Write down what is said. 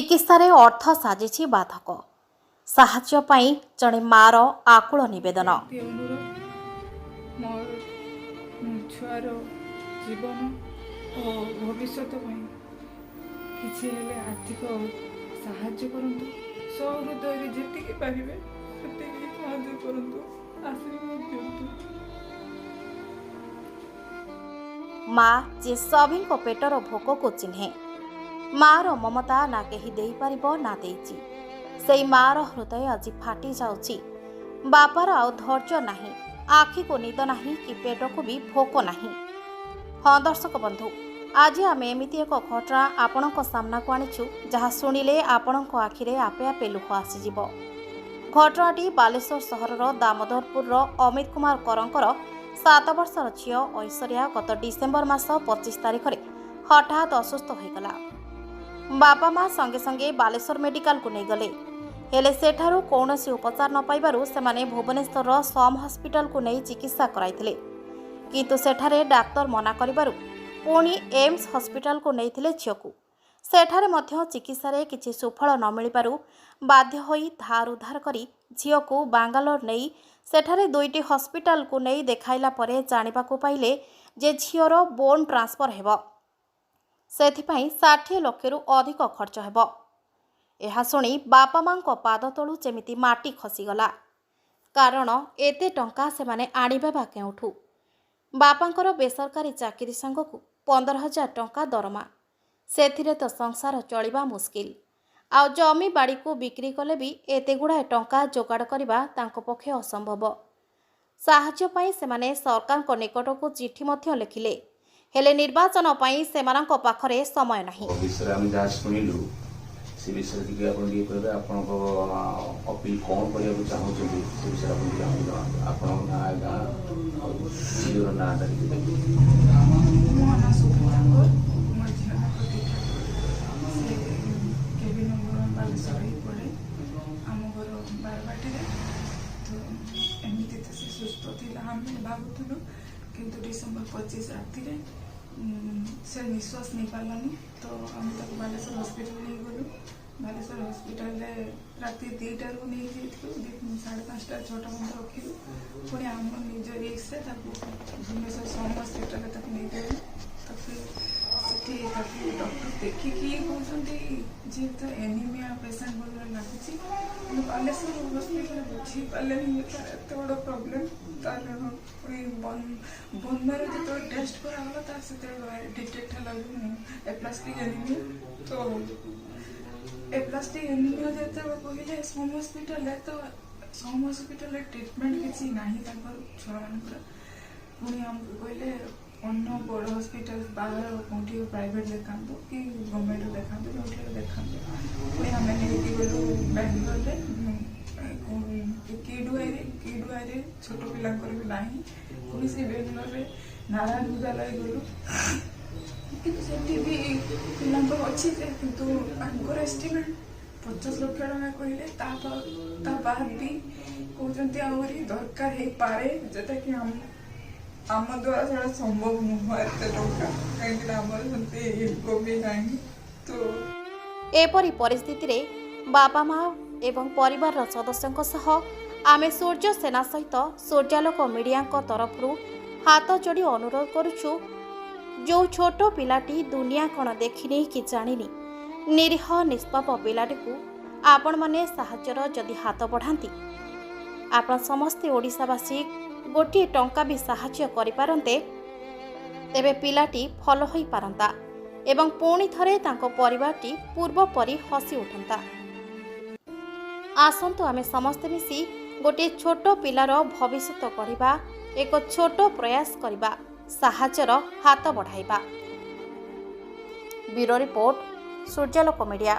ଚିକିତ୍ସାରେ ଅର୍ଥ ସାଜିଛି ବାଧକ। ସାହାଯ୍ୟ ପାଇଁ ଜଣେ ମାର ଆକୁଳ ନିବେଦନ। ଅତି ଅନୁରୋଧ, ମୋର ମୋ ଛୁଆର ଜୀବନ ଓ ଭବିଷ୍ୟତ ପାଇଁ କିଛି ହେଲେ ଆର୍ଥିକ ସାହାଯ୍ୟ କରନ୍ତୁ। ସହୃଦୟରେ ଯେତିକି ପାରିବେ ସେତିକି ସାହାଯ୍ୟ କରନ୍ତୁ, ଆଶୀର୍ବାଦ ଦିଅନ୍ତୁ। ମା ଯେ ସଭିଙ୍କ ପେଟର ଭୋକକୁ ଚିହ୍ନେ। ମାର ମମତା ନା କେହି ଦେଇପାରିବ ନା ଦେଇଛି। ସେଇ ମାର ହୃଦୟ ଆଜି ଫାଟି ଯାଉଛି। ବାପାର ଆଉ ଧୈର୍ଯ୍ୟ ନାହିଁ, ଆଖିକୁ ନିଦ ନାହିଁ କି ପେଟକୁ ବି ଭୋକ ନାହିଁ। ହଁ ଦର୍ଶକ ବନ୍ଧୁ, ଆଜି ଆମେ ଏମିତି ଏକ ଘଟଣା ଆପଣଙ୍କ ସାମ୍ନାକୁ ଆଣିଛୁ, ଯାହା ଶୁଣିଲେ ଆପଣଙ୍କ ଆଖିରେ ଆପେ ଆପେ ଲୁହ ଆସିଯିବ। ଘଟଣାଟି ବାଲେଶ୍ୱର ସହରର ଦାମୋଦରପୁରର ଅମିତ କୁମାର କରଙ୍କର 7 ବର୍ଷର ଝିଅ ଐଶ୍ୱର୍ଯ୍ୟା ଗତ ଡିସେମ୍ବର ମାସ 25 ତାରିଖରେ ହଠାତ୍ ଅସୁସ୍ଥ ହୋଇଗଲା। ବାପା ମା ସଙ୍ଗେ ସଙ୍ଗେ ବାଲେଶ୍ୱର ମେଡିକାଲକୁ ନେଇଗଲେ। ହେଲେ ସେଠାରୁ କୌଣସି ଉପଚାର ନ ପାଇବାରୁ ସେମାନେ ଭୁବନେଶ୍ୱରର ସମ୍ ହସ୍ପିଟାଲକୁ ନେଇ ଚିକିତ୍ସା କରାଇଥିଲେ। କିନ୍ତୁ ସେଠାରେ ଡାକ୍ତର ମନା କରିବାରୁ ପୁଣି ଏମ୍ସ ହସ୍ପିଟାଲକୁ ନେଇଥିଲେ ଝିଅକୁ। ସେଠାରେ ମଧ୍ୟ ଚିକିତ୍ସାରେ କିଛି ସୁଫଳ ନ ମିଳିବାରୁ ବାଧ୍ୟ ହୋଇ ଧାର ଉଧାର କରି ଝିଅକୁ ବାଙ୍ଗାଲୋର ନେଇ ସେଠାରେ ଦୁଇଟି ହସ୍ପିଟାଲକୁ ନେଇ ଦେଖାଇଲା ପରେ ଜାଣିବାକୁ ପାଇଲେ ଯେ ଝିଅର ବୋନ୍ ଟ୍ରାନ୍ସଫର ହେବ, ସେଥିପାଇଁ 60 ଲକ୍ଷରୁ ଅଧିକ ଖର୍ଚ୍ଚ ହେବ। ଏହା ଶୁଣି ବାପା ମାଙ୍କ ପାଦ ତଳୁ ଯେମିତି ମାଟି ଖସିଗଲା। କାରଣ ଏତେ ଟଙ୍କା ସେମାନେ ଆଣିବେ ବା କେଉଁଠୁ? ବାପାଙ୍କର ବେସରକାରୀ ଚାକିରି ସାଙ୍ଗକୁ 15,000 ଟଙ୍କା ଦରମା, ସେଥିରେ ତ ସଂସାର ଚଳିବା ମୁସ୍କିଲ। ଆଉ ଜମି ବାଡ଼ିକୁ ବିକ୍ରି କଲେ ବି ଏତେ ଗୁଡ଼ାଏ ଟଙ୍କା ଯୋଗାଡ଼ କରିବା ତାଙ୍କ ପକ୍ଷେ ଅସମ୍ଭବ। ସାହାଯ୍ୟ ପାଇଁ ସେମାନେ ସରକାରଙ୍କ ନିକଟକୁ ଚିଠି ମଧ୍ୟ ଲେଖିଲେ। ହେଲେ ନିର୍ବାଚନ ପାଇଁ ସେମାନଙ୍କ ପାଖରେ ସମୟ ନାହିଁ। ବିଷୟରେ ଆମେ ଯାହା ଶୁଣିଲୁ, ସେ ବିଷୟରେ ଟିକେ ଆପଣ ଟିକେ କହିବେ। ଆପଣଙ୍କ ଅପିଲ କ'ଣ କରିବାକୁ ଚାହୁଁଛନ୍ତି, ସେ ବିଷୟରେ ଆପଣ ଟିକେ ଆମକୁ ଜଣାନ୍ତୁ। ଆପଣଙ୍କ ନାଁ, ଗାଁ ଆଉ ଝିଅର ନାଁଟା ଟିକେ ଦେବେ। ମୋ ନାଁ ସୁଭଦ୍ରା କର, ମୋ ଝିଅ ନାଁ ପ୍ରତୀକ୍ଷା କର। ସେ କେବି ନଗର ବାଲେଶ୍ୱର ହିଁ ପଢ଼େ। ଆମ ଘର ବାରବାଟୀରେ। ତ ଏମିତି ତ ସେ ସୁସ୍ଥ ଥିଲା ଆମେ ଭାବୁଥିଲୁ, କିନ୍ତୁ ଡିସେମ୍ବର 25 ରାତିରେ ସେ ନିଶ୍ୱାସ ନେଇପାରିଲାନି। ତ ଆମେ ତାକୁ ବାଲେଶ୍ୱର ହସ୍ପିଟାଲ ନେଇଗଲୁ। ବାଲେଶ୍ୱର ହସ୍ପିଟାଲରେ ରାତି 2ଟାରୁ ନେଇକି ଯାଇଥିଲୁ, 5:30, 6ଟା ପର୍ଯ୍ୟନ୍ତ ରଖିଲୁ। ପୁଣି ଆମ ନିଜ ରିସ୍କରେ ତାକୁ ଭୁବନେଶ୍ୱର ସମ୍ ହସ୍ପିଟାଲରେ ତାକୁ ନେଇଗଲୁ। ତାକୁ ସେଠି ତାକୁ ଡକ୍ଟର ଦେଖିକି କହୁଛନ୍ତି ଯେ ତ ଏନିମିଆ ପେସେଣ୍ଟ ଭଳିଆ ଲାଗୁଛି। କିନ୍ତୁ ବାଲେଶ୍ୱର ହସ୍ପିଟାଲରେ ବୁଝିପାରିଲେନି ଯେ ତାର ଏତେ ବଡ଼ ପ୍ରୋବ୍ଲେମ୍। ତାର ପୁଣି ବୋନ୍ ମ୍ୟାରୋ ଯେତେବେଳେ ଟେଷ୍ଟ କରାଗଲା, ତାର ସେତେବେଳେ ଡିଟେକ୍ଟ ହେଲା ଏପ୍ଲାଷ୍ଟିକ୍ ଏନିମିଆ। ତ ଏପ୍ଲାଷ୍ଟିକ୍ ଏନିମିଆ ଯେତେବେଳେ କହିଲେ ସମ୍ ହସ୍ପିଟାଲରେ, ତ ସମ୍ ହସ୍ପିଟାଲରେ ଟ୍ରିଟମେଣ୍ଟ କିଛି ନାହିଁ ତାଙ୍କର ଛୁଆମାନଙ୍କର। ପୁଣି ଆମକୁ କହିଲେ ଅନ୍ୟ ବଡ଼ ହସ୍ପିଟାଲ, ବାହାର କେଉଁଠି ପ୍ରାଇଭେଟ୍ ଦେଖାନ୍ତୁ କି ଗଭର୍ଣ୍ଣମେଣ୍ଟ ଦେଖାନ୍ତୁ, ଯେଉଁଠି ହେଲେ ଦେଖାନ୍ତୁ। ପୁଣି ଆମେ ନେଇକି ଗଲୁ ବାଙ୍ଗାଲୋରରେ କିଡୁଆଇରେ। କିଡୁଆଇରେ ଛୋଟ ପିଲାଙ୍କର ବି ନାହିଁ। ପୁଣି ସେ ବାଙ୍ଗାଲୋରରେ ନାରାୟଣ ହୃଦୟାଳୟ ଗଲୁ, କିନ୍ତୁ ସେଠି ବି ପିଲାଙ୍କର ଅଛି ଯେ, କିନ୍ତୁ ତାଙ୍କର ଏଷ୍ଟିମେଟ୍ 50 ଲକ୍ଷ ଟଙ୍କା କହିଲେ। ତା ବାଦ ବି କହୁଛନ୍ତି ଆହୁରି ଦରକାର ହେଇପାରେ, ଯେଉଁଟାକି ଆମ ଦ୍ୱାରା ସେଇଟା ସମ୍ଭବ ନୁହଁ ଏତେ ଟଙ୍କା, କାହିଁକିନା ଆମର ସେମିତି ଇନକମ୍ ବି ନାହିଁ ତ। ଏପରି ପରିସ୍ଥିତିରେ ବାପା ମା ଏବଂ ପରିବାରର ସଦସ୍ୟଙ୍କ ସହ ଆମେ ସୂର୍ଯ୍ୟ ସେନା ସହିତ ସୂର୍ଯ୍ୟାଲୋକ ମିଡ଼ିଆଙ୍କ ତରଫରୁ ହାତ ଯୋଡ଼ି ଅନୁରୋଧ କରୁଛୁ, ଯେଉଁ ଛୋଟ ପିଲାଟି ଦୁନିଆ କ'ଣ ଦେଖିନି କି ଜାଣିନି, ନିରୀହ ନିଷ୍ପାପ ପିଲାଟିକୁ ଆପଣମାନେ ସାହାଯ୍ୟର ଯଦି ହାତ ବଢ଼ାନ୍ତି, ଆପଣ ସମସ୍ତେ ଓଡ଼ିଶାବାସୀ ଗୋଟିଏ ଟଙ୍କା ବି ସାହାଯ୍ୟ କରିପାରନ୍ତେ, ତେବେ ପିଲାଟି ଭଲ ହୋଇପାରନ୍ତା ଏବଂ ପୁଣି ଥରେ ତାଙ୍କ ପରିବାରଟି ପୂର୍ବ ପରି ହସି ଉଠନ୍ତା। ଆସନ୍ତୁ ଆମେ ସମସ୍ତେ ମିଶି ଗୋଟିଏ ଛୋଟ ପିଲାର ଭବିଷ୍ୟତ ଗଢ଼ିବା, ଏକ ଛୋଟ ପ୍ରୟାସ କରିବା, ସାହାଯ୍ୟର ହାତ ବଢ଼ାଇବା। ବ୍ୟୁରୋ ରିପୋର୍ଟ, ସୂର୍ଯ୍ୟାଲୋକ ମିଡ଼ିଆ।